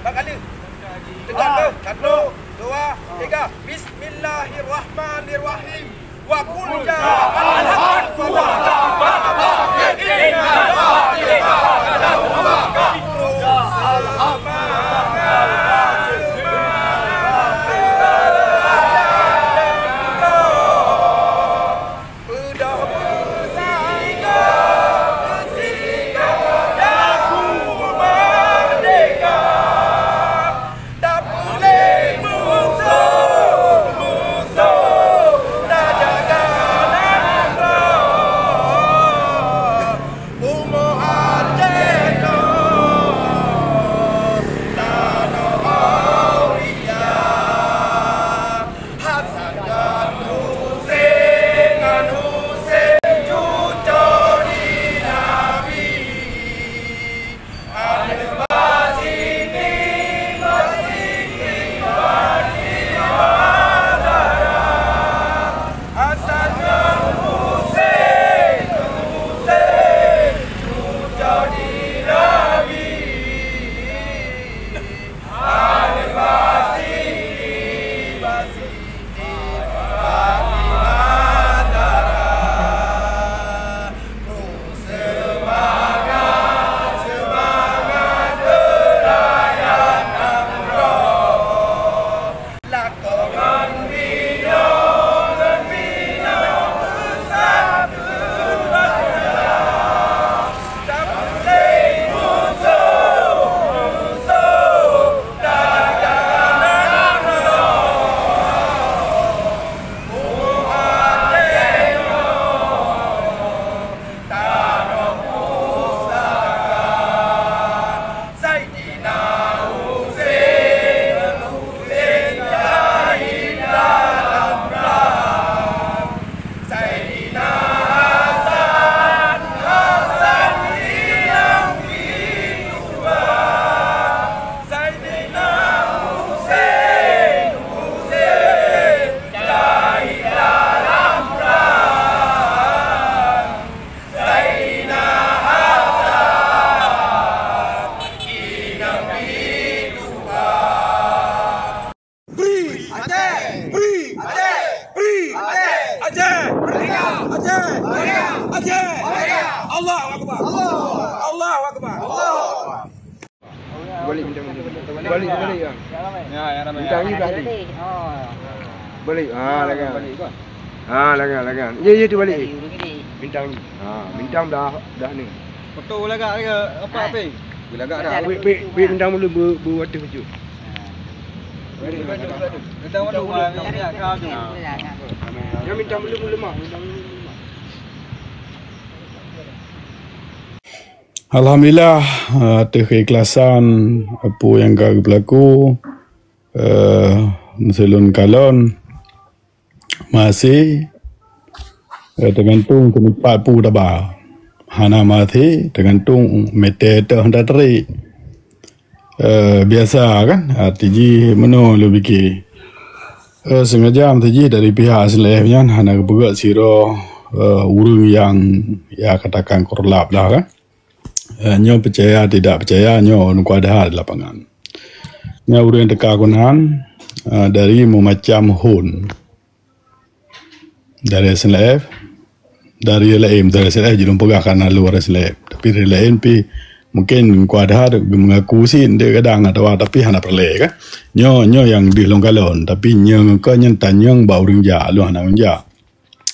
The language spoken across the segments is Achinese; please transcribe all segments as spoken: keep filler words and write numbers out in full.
Bak kali. Tekan tu. Satu, dua, tiga. Bismillahirrahmanirrahim. Wa qul ja'al haqqu wa zahaqa al-batil. Innal batila kana zahuqa. Beudôh beusingoh, beusingoh dahu meurdehka. Tapeuléh musoh, musoh tajaga nanggroe. Umoe Aceh nyoe tanoh aulia. Hasan dan Husein, ngon Husein cucoe Nabi. Aneuk Basiti, Basiti, Fatimah Zahra. Hasan dan Husein, Husein cucoe Nabi. Saidina Hasan, Hasan hilang di tuba. Saidina Husein, Husein syahid dalam perang. Saidina Hasan hilang di tuba. Bri Aceh! Bri Aceh! Bri Aceh! Aceh! Merdeka! Aceh! Merdeka! Aceh! Merdeka! Allahu Akbar! Allahu Akbar! Allahu Akbar! Balik, balik, balik, ya. Ya, ya, ramai. Balik. Ah, lagan. Balik, kan? Ah, lagan, lagan. Ya, ya, tu balik. Bintang ni. Ha, bintang dah, dah ni. Foto lagak ke apa, Pi? Lagak dah. Wei, wei, wei, bintang mulu bu, bu waktu tu. Bintang mulu, ya, kau tu. Ya, bintang mulu, mulu mah, bintang mulu, mulu mah. Alhamdulillah, eh, ateueh keikhlasan peue nyang ka geupeulaku, eh, meusulôn kalon. Maséh, eh, teugantung keuneuk pat peue taba. Hana maséh, teugantung meuté teuh hana trép. Eh, biasa kan, arti jih meunoe lôn pike. Eh, sengaja meuté jih dari pihak S L F nyan hana geupeugét sidroe, eh, ureuëng nyang, ya, katakan korlap lah kan. Eh, nyoe peucaya tidak peucaya, nyoe nukua deuh di lapangan. Nyoe ureuëng teuka keunan, eh, dari meumacam hon. Dari S L F, dari laén, dari S L F jeuet lôn peugah karena luar S L F. Tapi dari laén pi mungkin nukua deuh geumeungaku sit dek gadang atawa tapi hana peureulée kan. Nyoe, nyoe nyang deuh lôn kalon, tapi nyoe keu nyan tanyong bak ureuëng jak, lôn hana ureuëng jak.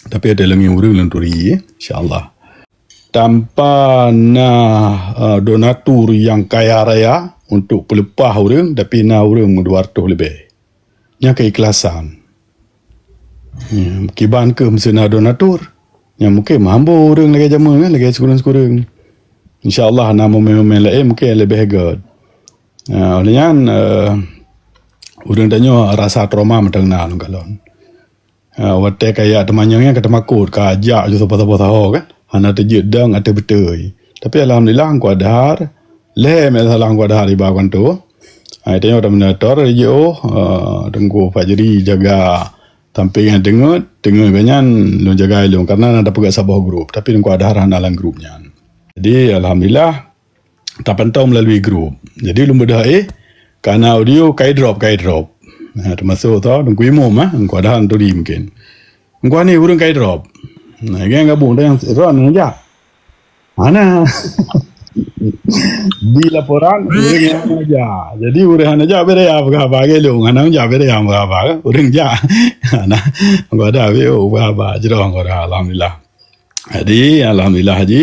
Tapi ada lagi ureuëng lôn turi, ya, insya Allah. Tanpa na, eh, donatur nyang kaya raya untuk peuleupah ureuëng, tapi na ureuëng dua ratus leubeh. Nyan keikhlasan. Ya, kiban keuh meusti na donatur. Nyan mungkin meuhambo ureuëng lagée jameun kan, lagée sikureueng-sikureueng. Insya Allah na momen-momen laén mungkin leubeh göt. Nah, oleh nyan, eh, ureuëng tanyoe rasa trauma mantong na lôn kalon. Ha, watée kajak teumanyong nyan ka teumakot, kajak ju saboh-saboh saho kan. Hana teujeuet dong ateueh beutôi. Tapi alhamdulillah, Teungku Adhar, lhèe masalah Teungku Adhar iba kanto. Hai, tanyoe administrator jiôh, eh, Teungku Fajri jaga sampé ngon teungeut, teungeut geuh nyan lôn jaga lôn, karena na tapeugöt saboh grup, tapi Teungku Adhar hana lam grup nyan. Jadi alhamdulillah, tapantau melalui grup. Jadi lôn beudôh, eh, kana audio kai drop, kai drop. Nah, termasuk tu Teungku Imum, ah, Teungku Adhar turi mungkin. Teungku Hanif ureueng kai drop. Nah, geng gabung dengan Ron jak. Mana? Di laporan ureueng nyang hana jak. Jadi ureueng hana jak beda ya apa khabar ke lu. Hana jak beda ya apa khabar. Ureueng jak. Hana. Teungku Adhar, oh, apa khabar. Jroh Teungku Adhar, alhamdulillah. Jadi alhamdulillah ji,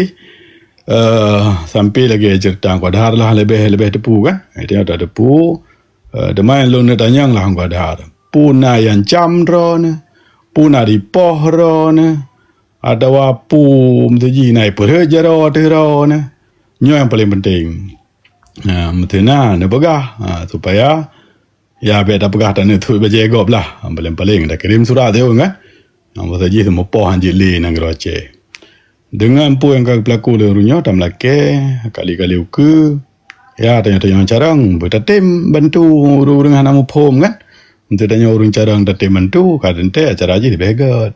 eh, sampé lagèe cerita Teungku Adhar lah, leubeh-leubeh teupeu kan. Jadi ada teupeu, eh, teuma lôn neutanyong lah Teungku Adhar. Peue na nyang cam droeneuh, peue na dipoh droeneuh, atawa peue meuteujih na ipeurhot jaroe ateueh droeneuh. Nyoe nyang paleng penting. Ha, meuteuna neupeugah, ha, supaya ya bèk tapeugah taneuk thôt bajèe gob lah. Ha, paleng-paleng takirém surat teuh kan. Ha, masa jih teumeupoh han jeuet lé nanggroe Aceh. Deungon peue nyang ka geupeukaku lé ureueng nyoe tameulakèe, kali-kali ukeue. Ya, tanyoe-tanyoe carông, beutatem bantu ureueng-ureueng hana muphom kan. Untuk tanyoe ureueng carông tatem bantu, ka teuntèe acara jih leubeh gèt.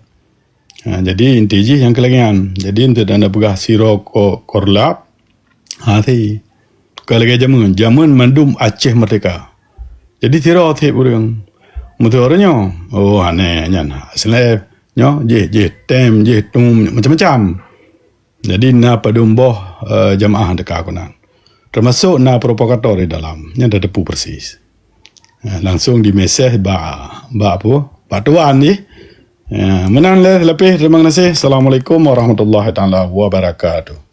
Ha, jadi inti jih nyang keu lagèe nyan. Jadi untuk anda peugah sidroe ko-, korlap, ha, si. Ka lagèe jameun, jameun mandum Aceh merdeka. Jadi sidroe seb ureueng. Meuteumé ureueng nyoe, oh, aneh nyan. Seleb nyoe, jih, jih, tem, jih, tum, macam-macam. Jadi na padum boh, eh, jamaah teuka keunan. Termasuk na provokator di dalam. Nyan dah teupeu persis. Eh, langsung dimesej bak, bak apa? Bak tuan jih. Eh, meunan lé leupeh, terima kasih. Assalamualaikum warahmatullahi taala wabarakatuh.